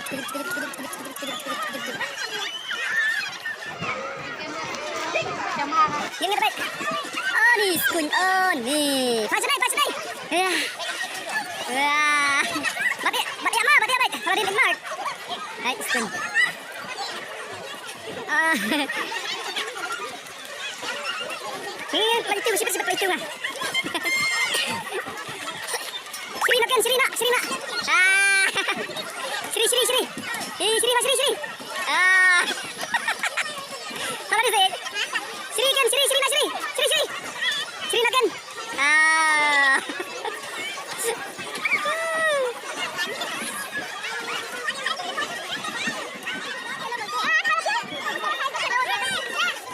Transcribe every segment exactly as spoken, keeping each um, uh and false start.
Ngin ngat bai. Oni skun oni. Pas dai, pas dai. Wah. Wah. Bat ïa, bat ïa ma, bat ïa bai. Kalau di Denmark. Hai skun. Ah. Sri, pala itu, sri, sri, pala itu, ah. Sri, no, Ken, sri, no, sri, no. Ah. Sri, sri, sri. Eh, sri, ma, sri, sri. Ah. Pala itu, eh. Sri, Ken, sri, sri, no, sri. Sri, sri. Sri, no, Ken. Ah.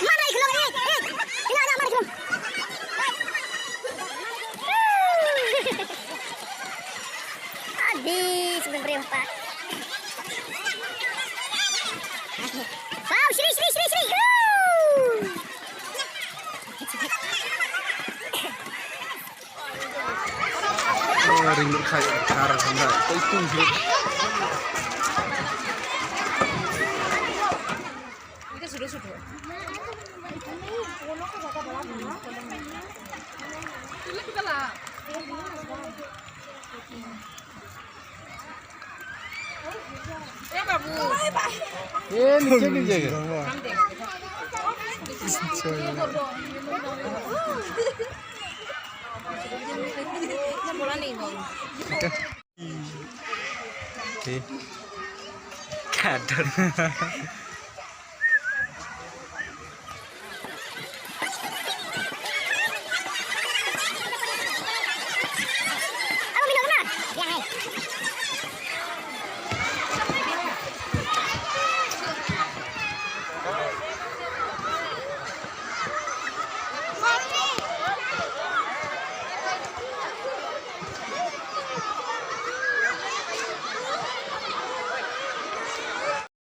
Mana ikhlong, eh, eh. Ina, ina, mana ikhlong. Adi, sebelum beri empat. Wow, sri, sri, sri, sri. Woo. Oh, ring khai kar handa. Koi tu hi. Itu sudah, sudah. Itu kita lah. ए बाबू। ए, नीचे गिर जाएगा। बोला नहीं। ठीक है। ठीक। क्या डर?